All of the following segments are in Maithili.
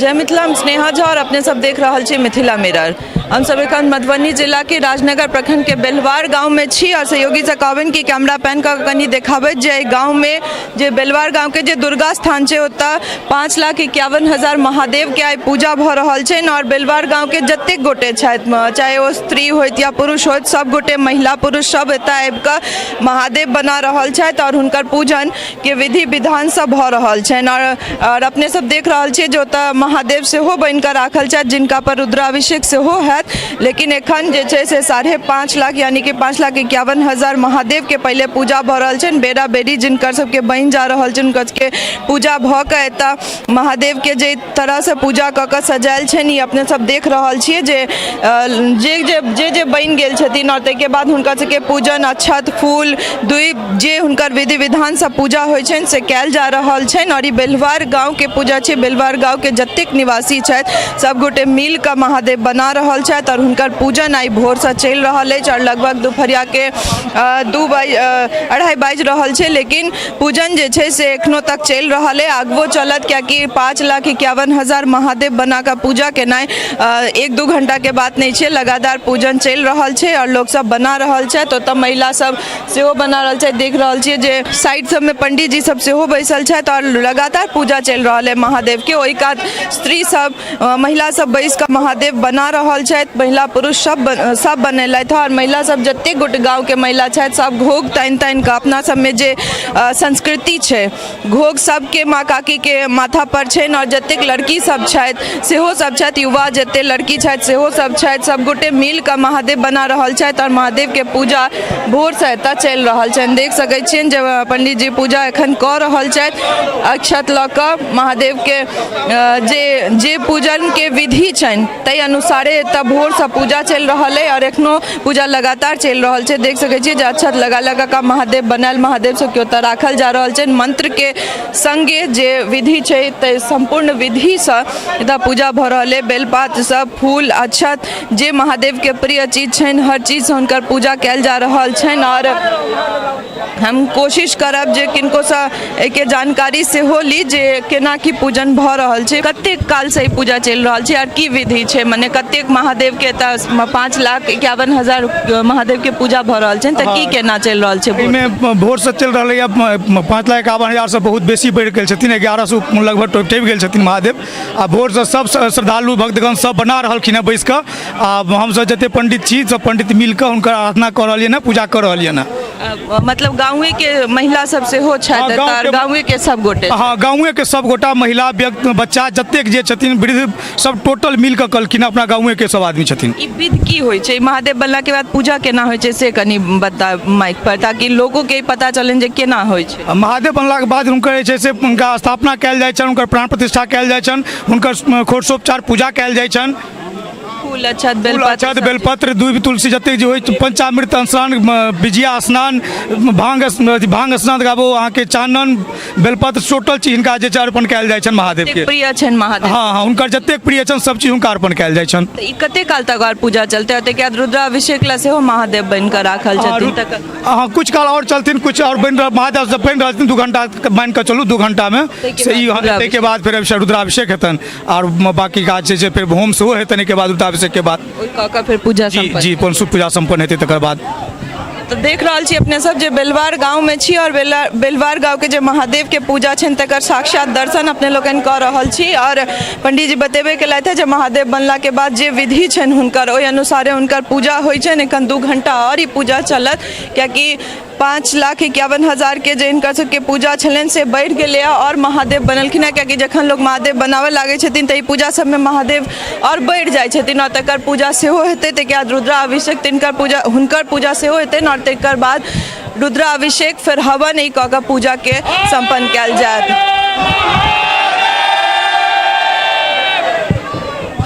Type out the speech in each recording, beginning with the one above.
जय मिथिला, हम स्नेहा झा और अपने सब देख रहल छी मिथिला मिरर। हम सब एखन मधुबनी जिला के राजनगर प्रखंड के बेलवार गांव में छी और सहयोगी से कहबनि कि कैमरा पैन कऽ कनि देखाबैत जे एहि गांव में जे बेलवार गांव के जे दुर्गा स्थान छै ओतऽ 5,51,000 महादेव के आइ पूजा भऽ रहल छनि और बेलवार गांव के जतेक गोटे छथि, चाहे ओ स्त्री होइत या पुरुष होइत, सब गोटे महिला पुरुष सब एतऽ आबि कऽ महादेव बना रहल छथि और हुनकर पूजन के विधि विधान सब भऽ रहल छनि। और अपने सब देख रहल छियै जे ओतऽ महादेव सेहो बनि कऽ राखल छथि जिनका पर रुद्राभिषेक सेहो हैत, लेकिन एखन जे छै से 5.5 लाख यानी कि 5,51,000 महादेव के पहिले पूजा भऽ रहल छनि। बेरा बेरी जिनकर सबके बनि जा रहल छनि हुनकर सबके पूजा भऽ कऽ एतऽ महादेव के जे तरहसँ पूजा कऽ कऽ सजायल छनि ई अपने सब देख रहल छियै जे जे जे जे जे बनि गेल छथिन आओर ताहिके बाद हुनकर सबके पूजन अक्षत फूल दूबि जे हुनकर विधि विधानसँ पूजा होइ छनि से कयल जा रहल छनि। आओर ई बेलवार गाँवके पूजा छै। बेलवार गाँवके जतेक निवासी छथि सब गोटे मिल कऽ महादेव बना रहल छथि आओर हुनकर पूजन आइ भोरसँ चलि रहल अछि आओर लगभग दुपहरियाके 2 बाजि 2:30 बाजि रहल छै, लेकिन पूजन जे छै से एखनो तक चलि रहल अइ, आगुओ चलत, कियाकि 5,51,000 महादेव बना कऽ पूजा केनाइ 1-2 घंटाके बात नहि छै। लगातार पूजन चलि रहल छै आओर लोकसब बना रहल छथि। ओतऽ महिला सब सेहो बना रहल छथि। देख रहल छियै जे साइड सबमे पंडीजी सब सेहो बैसल छथि आओर लगातार पूजा चलि रहल अइ महादेवके। ओहि कात स्त्री सब महिला सब बैस कऽ महादेव बना रहल छथि। महिला पुरुष सब सब बनेलथि हँ और महिला सब जतेक गोटे गाँवके महिला छथि सब घोघ तानि तानि कऽ, अपना सबमे जे संस्कृति छै घोघ सबके माँ काकीके माथा पर छनि और जतेक लड़की सब छथि सेहो सब छथि, युवा जते लड़की छथि सेहो सब छथि, सब गोटे मिल कऽ महादेव बना रहल छथि और महादेवके पूजा भोरसँ एतऽ चलि रहल छनि। देख सकै छियनि जे पंडीजी पूजा एखन कऽ रहल छथि अक्षत लऽ कऽ महादेवके जे जे पूजनके विधि छनि ताहि अनुसारे एतऽ भोरसँ पूजा चलि रहल अइ आओर एखनो पूजा लगातार चलि रहल छै। देख सकै छियै जे अक्षत लगा लगा कऽ महादेव बनायल महादेव सबके ओतऽ राखल जा रहल छनि। मन्त्रके सङ्गे जे विधि छै ताहि सम्पूर्ण विधिसँ एतऽ पूजा भऽ रहल अइ। बेलपात सब फूल अक्षत जे महादेवके प्रिय चीज छनि हर चीजसँ हुनकर पूजा कयल जा रहल छनि। आओर हम कोशिश करब जे किनकोसँ एहिके जानकारी सेहो ली जे केना की पूजन भऽ रहल छै, कतेक कालसँ ई पूजा चलि रहल छै आओर की विधि छै, मने कतेक महादेवके एतऽ 5,51,000 महादेवके पूजा भऽ रहल छनि तऽ की केना चलि रहल छै? एहिमे भोरसँ चलि रहलैए 5,51,000सँ बहुत बेसी बढ़ि गेल छथिन, 1100 लगभग टपि गेल छथिन महादेव। आ भोरसँ सब श्रद्धालु भक्तगण सब बना रहलखिन हेँ बैस कऽ आ हमसब जते पंडित छी सब पंडित मिल कऽ हुनकर आराधना कऽ रहलियनि हेँ, पूजा कऽ रहलियनि हेँ। मतलब गाँवे के महिला सब सेहो छथि? गाँव के गाँवे के सब गोटे? हँ, गाँवे के सब गोटा महिला व्यक्ति बच्चा जतेक जे छथिन वृद्ध सब टोटल मिल कऽ कलखिन, अपना गाँवे के सब आदमी छथिन। ई विध की होइ छै? महादेव बनला के बाद पूजा केना होइ छै से कनि बता माइक पर ताकि लोगो के पता चलनि जे केना होइ छै। महादेव बनलाके बाद हुनकर जे छै से हुनका स्थापना कयल जाइ छनि, हुनकर प्राण प्रतिष्ठा कयल जाइ छनि, हुनकर षोडशोपचार पूजा कयल जाइ छनि। फूल अक्षत फूल बेलपत्र अक्षत सब चीज। बेलपत्र दूबि तुलसी जतेक जे होइ पंचामृत स्नान विजया स्नान भांग अथी भांग स्नान गाबो अहाँके चानन बेलपत्र टोटल चीज हिनका जे छै अर्पण कयल जाइ छनि महादेव जतेक के। प्रिय छनि महादेव। हँ हँ, हुनकर जतेक प्रिय छनि सब चीज हुनका अर्पण कयल जाइ छनि। तऽ ई कते काल तक आओर पूजा चलतै? ताहिके बाद रुद्राभिषेक ला सेहो महादेव बनि कऽ राखल छथिन तकर अहाँ कुछ काल आओर चलथिन, कुछ आओर बनि रहल महादेव सब बनि रहल छथिन, 2 घंटा मानि कऽ चलू 2 घंटामे से ई ताहिके बाद फेर अभिषेक रुद्राभिषेक हेतनि आओर बाकी काज छै जे फेर होम सेहो हेतनि एहिके बाद रुद्राभिषेकके बाद ओहि कऽ कऽ फेर पूजा जी सम्पन्न। जी, पूजा सम्पन्न हेतै तकर बाद। तऽ देख रहल छी अपने सब जे बेलवार गाँवमे छी आओर बेलवार गाँवके जे महादेवके पूजा छनि तकर साक्षात दर्शन अपने लोकनि कऽ रहल छी। आओर पंडीजी बतेबे केलथि हँ जे महादेव बनलाके बाद जे विधि छनि हुनकर ओहि अनुसारे हुनकर पूजा होइ छनि। एखन 2 घंटा आओर ई पूजा चलत कियाकि 5,51,000 के जे हिनकर सबके पूजा छलनि से बढ़ि गेलैए आओर महादेव बनलखिन हँ, कियाकि जखन लोक महादेव बनाबऽ लागै छथिन तऽ ई पूजा सबमे महादेव आओर बढ़ि जाइ छथिन आओर तकर पूजा सेहो हेतै। ताहिके बाद रुद्राभिषेक तिनकर पूजा हुनकर पूजा सेहो हेतनि आओर तकर बाद रुद्राभिषेक फेर हवन ई कऽ कऽ पूजाके सम्पन्न कयल जायत।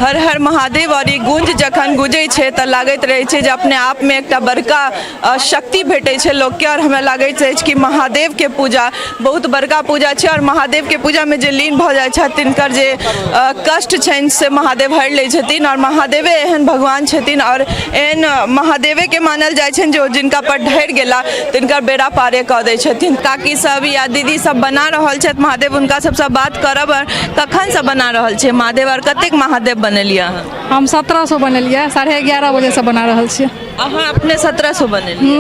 हर हर महादेव। आओर ई गूंज जखन गुजै छै तऽ लागैत रहै छै जे अपने आपमे एकटा बड़का शक्ति भेटै छै लोकके। आओर हमरा लागैत अछि कि महादेवके पूजा बहुत बड़का पूजा छै आओर महादेवके पूजामे जे लीन भऽ जाइ छथि, तिनकर जे कष्ट छनि से महादेव हरि लै छथिन। आओर महादेवे एहन भगवान छथिन आओर एहन महादेवेके मानल जाइ छनि जे ओ जिनका पर ढरि गेला, तिनकर बेड़ा पारे कऽ दै छथिन। काकी सब या दीदी सब बना रहल छथि महादेव, हुनका सबसँ बात करब। आओर कखनसँ बना रहल छियै महादेव आओर कतेक महादेव बनेलियै अहाँ? हम 1700 बनेलियै, 11:30 बजेसँ बना रहल छियै। अहाँ अपने 1700 बनेलियै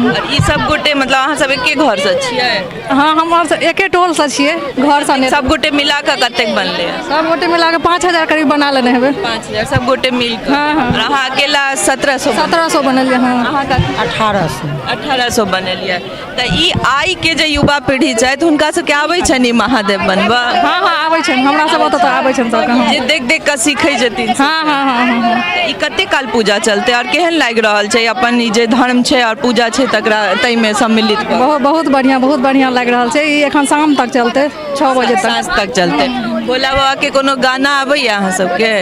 आओर ई सब गोटे, मतलब अहाँ सब एके घरसँ छियै? हँ, हम सब एके टोलसँ छियै, घरसँ नहि। सब गोटे मिला कऽ कतेक बनलै? सब गोटे मिला कऽ 5000 करीब बना लेने हेबै। 5000 सब गोटे मिल कऽ? हँ। आओर अहाँ अकेला 1700? 1700 बनेलियै, हँ। अहाँ? 1800। 1800 बनेलियै। तऽ ई आइ के जे युवा पीढ़ी छथि, हुनका सबके आबै छनि ई महादेव बनबऽ? हँ, आबै छनि। हमरा सब ओतऽ तऽ आबै छनि सबके, हँ। जे देख देख कऽ सीखै जेथिन। हँ। तऽ ई कते काल पूजा चलतै आओर केहन लागि रहल छै अपन ई जे धर्म छै आओर पूजा छै, तकरा ताहिमे सम्मिलित भऽ? बहुत बहुत बढ़िआँ, बहुत बढ़िआँ लागि रहल छै। ई एखन शाम तक चलतै, 6 बजे तक। साँझ तक चलतै। भोला बाबा के कोनो गाना आबैया अहाँ सबके?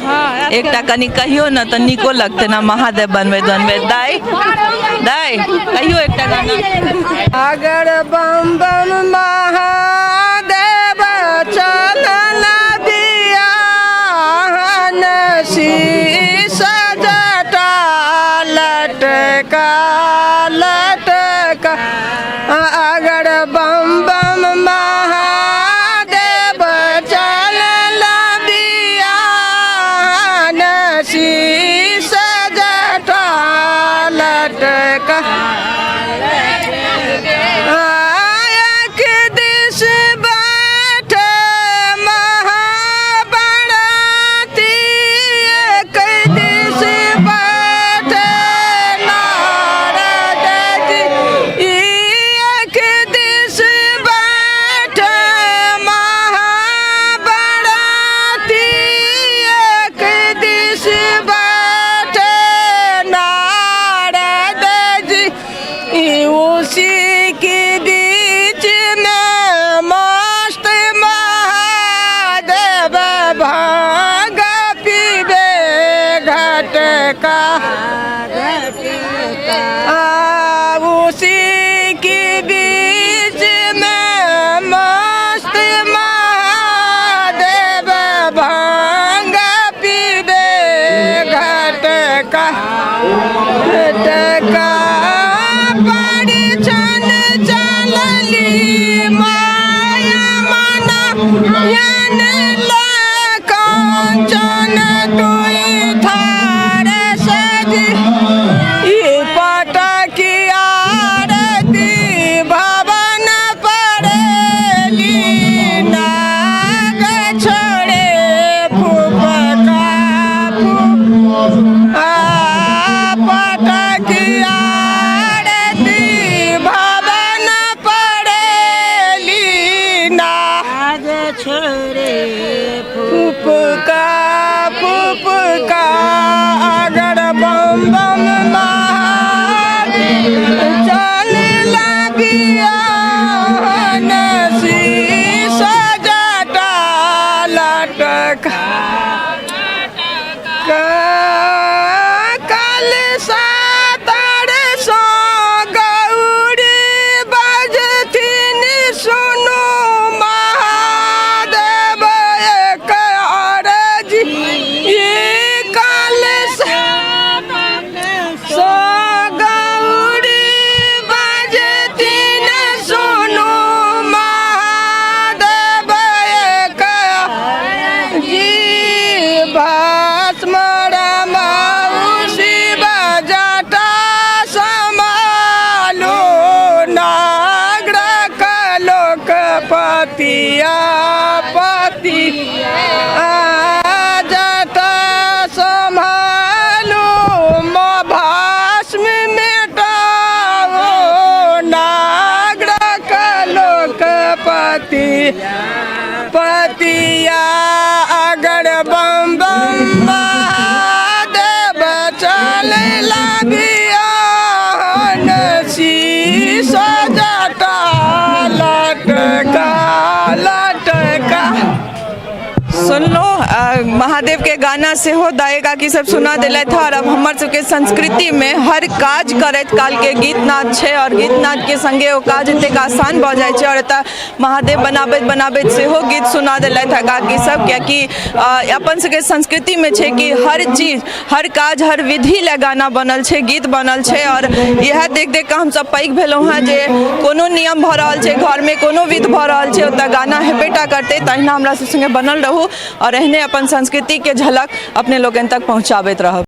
हँ। एकटा कनि कहियौ ने तऽ नीको लगतै ने महादेव बनबैत बनबैत। दाइ, दाइ, कहियौ एकटा गाना। अगर बम बम महादेव चलल बियाहन, शीश जटा लटका लटका। अगर बम बम महादेव चलल बियाहन, शीश जटा लटका। एक दिस बैठे महाबराती, एक दिस बैठे नारद जी। एक दिस बैठे महाबराती, एक दिस बैठे नारद जी। उसी के बीच में मस्त महादेव भांग पीबे घटका। उसी के बीच में मस्त महादेव भांग पीबे घटका घटका। परिछन चलली माया मना यन कांचन दुई थार सजी। ई पटकी आरती भवन पड़ेली, नाग छोड़े फुफका। आ पटकी आरती भवन पड़ेली, नाग छोड़े फुफका फुफका। अगर बम बम चल बियाहन, शीश जटा लटका। कल सातर सो गौरी बजथिन, सुनु महादेव एक अरजी। ई कल सो गौरी बजथिन, सुनु महादेव एक जी। भस्म रमाउ शिव जटा समालू, नागर लोक पतिया पति जटा सम्हालू। भस्म मिटाओ नागर लोक पति पतिया। अगर बम बम सुनलहुँ, महादेवके गाना सेहो दाइ काकी सब सुना देलथि। आओर अब हमर सबके संस्कृतिमे हर काज करैत कालके गीत नाद छै आओर गीत नादके सङ्गे ओ काज एतेक आसान भऽ जाइ छै। आओर एतऽ महादेव बनाबैत बनाबैत सेहो गीत सुना देलथि हँ काकी सब, कियाकि अपन सबके संस्कृतिमे छै कि हर चीज, हर काज, हर विधि लए गाना बनल छै, गीत बनल छै। आओर इएह देख देख कऽ हमसब पैघ भेलहुँ हँ जे कोनो नियम भऽ रहल छै घरमे, कोनो विध भऽ रहल छै, ओतऽ गाना हेबे टा करतै। तहिना हमरा सब सङ्गे बनल रहू आओर एहने अपन संस्कृतिके झलक अपने लोकनि तक पहुँचाबैत रहब।